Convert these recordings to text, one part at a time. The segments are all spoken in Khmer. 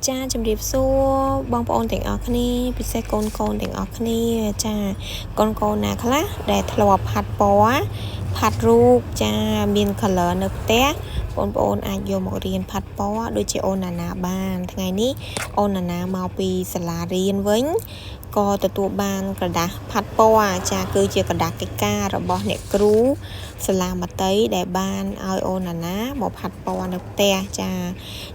ចាជំរាបសួរបងប្អូនទាំងអស់គ្នាពិសេសកូនកូនទាំងអស់គ្នាចាកូនកូនណាខ្លះដែលធ្លាប់ផាត់ពណ៌ផាត់រូបចាមាន color នៅផ្ទះបងប្អូនអាចយកមករៀនផាត់ពណ៌ដូចជាអូនណាណាបានថ្ងៃនេះអូនណាណាមកពីសាលារៀនវិញក៏ទទួលបានក្រដាសផាត់ពណ៌ចាគឺជាក្រដាសកិច្ចការរបស់អ្នកគ្រូសាលាមត្តេយ្យដែលបានឲ្យអូនណាណាមកផាត់ពណ៌នៅផ្ទះចា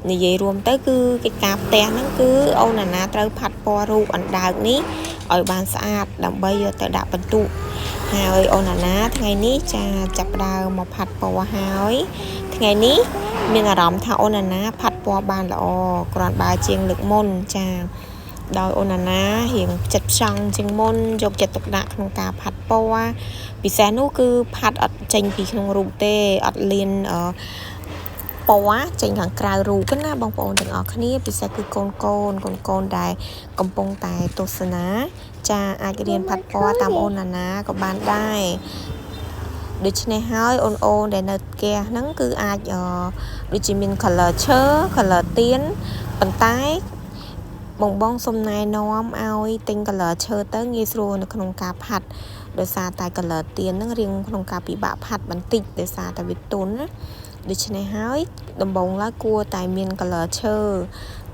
និយាយរួមទៅគឺកិច្ចការផ្ទះហ្នឹងគឺអូនណាណាត្រូវផាត់ពណ៌រូបអណ្ដើកនេះឲ្យបានស្អាតដើម្បីយកទៅដាក់បន្ទុកហើយអូនណាណាថ្ងៃនេះចាចាប់ផ្ដើមមកផាត់ពណ៌ហើយថ្ងៃនេះមានអារម្មណ៍ថាអូនណាណាផាត់ពណ៌បានល្អគ្រាន់បើជាងលើកមុនចាដោយអូនណាណារៀងចិត្តផ្ចង់ជាងមុនយកចិត្តទុកដាក់ក្នុងការផាត់ពណ៌ពិសេសនោះគឺផាត់អត់ចេញពីក្នុងរូបទេអត់លៀនអឺពណ៌ចេញខាងក្រៅរូបណាបងប្អូនទាំងអស់គ្នាពិសេសគឺកូនកូនកូនកូនដែលកំពុងតែទស្សនាចាអាចរៀនផាត់ពណ៌តាមអូនណាណាក៏បានដែរដូច្នេះហើយអូនអូនដែលនៅផ្ទះហ្នឹងគឺអាចដូចជាមាន color ឈើ color ទៀនប៉ុន្តែបងបងសុំណែនាំឲ្យទិញ color ឈើទៅងាយស្រួលនៅក្នុងការផាត់ដោយសារតែ color ទៀនហ្នឹងរៀងក្នុងការពិបាកផាត់បន្តិចដោយសារតែវាទន់ណាដូច្នេះហើយដំបូងឡើយគួរតែមាន color ឈើ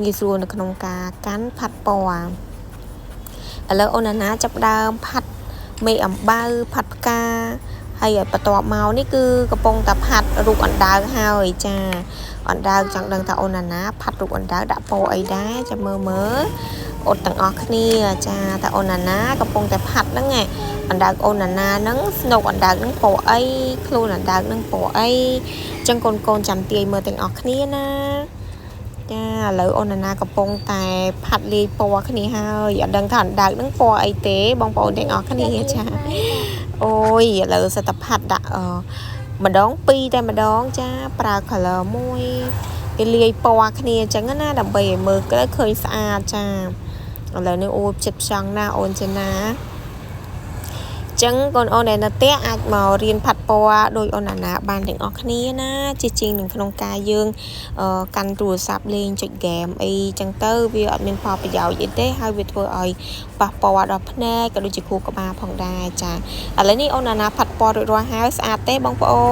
ងាយស្រួលនៅក្នុងការកាន់ផាត់ពណ៌ឥឡូវអូនណាណាចាប់ដើមផាត់មេអំបៅផាត់ផ្កាហើយបន្ទាប់មកនេះគឺកំពុងតែផាត់រូបអណ្ដើកហើយចាអណ្ដើកចង់ដឹងថាអូនណាណាផាត់រូបអណ្ដើកដាក់ពណ៌អីដែរចាំមើលមើលអត់ទាំងអស់គ្នាចាតែអូនណាណាកំពុងតែផាត់ហ្នឹងឯងអណ្ដើកអូនណាណាហ្នឹងស្នុកអណ្ដើកហ្នឹងពណ៌អីខ្លួនអណ្ដើកហ្នឹងពណ៌អីចឹងកូនកូនចាំទាយមើលទាំងអស់គ្នាណាចាឥឡូវអូនណាណាកំពុងតែផាត់លាយពណ៌គ្នាហើយអត់ដឹងថាអណ្ដើកហ្នឹងពណ៌អីទេបងប្អូនទាំងអស់គ្នាចាអូយឥឡូវសិតតែផាត់ដាក់ម្ដងពីរតែម្ដងចាប្រើ color មួយគេលាយពណ៌គ្នាអញ្ចឹងណាដើម្បីឲ្យមើលទៅឃើញស្អាតចាឥឡូវនេះអូចិត្តផ្ចង់ណាស់អូនចេណាចឹងកូនអូនដែលនៅផ្ទះអាចមករៀនផាត់ពណ៌ដោយអូនណាណាបានទាំងអស់គ្នាណាជាជាងនឹងក្នុងការយើងកាន់ទូរស័ព្ទលេងចុចហ្គេមអីចឹងទៅវាអត់មានផលប្រយោជន៍អីទេហើយវាធ្វើឲ្យប៉ះពាល់ដល់ភ្នែកក៏ដូចជាខួរក្បាលផងដែរចាឥឡូវនេះអូនណាណាផាត់ពណ៌រួចរាល់ហើយស្អាតទេបងប្អូន។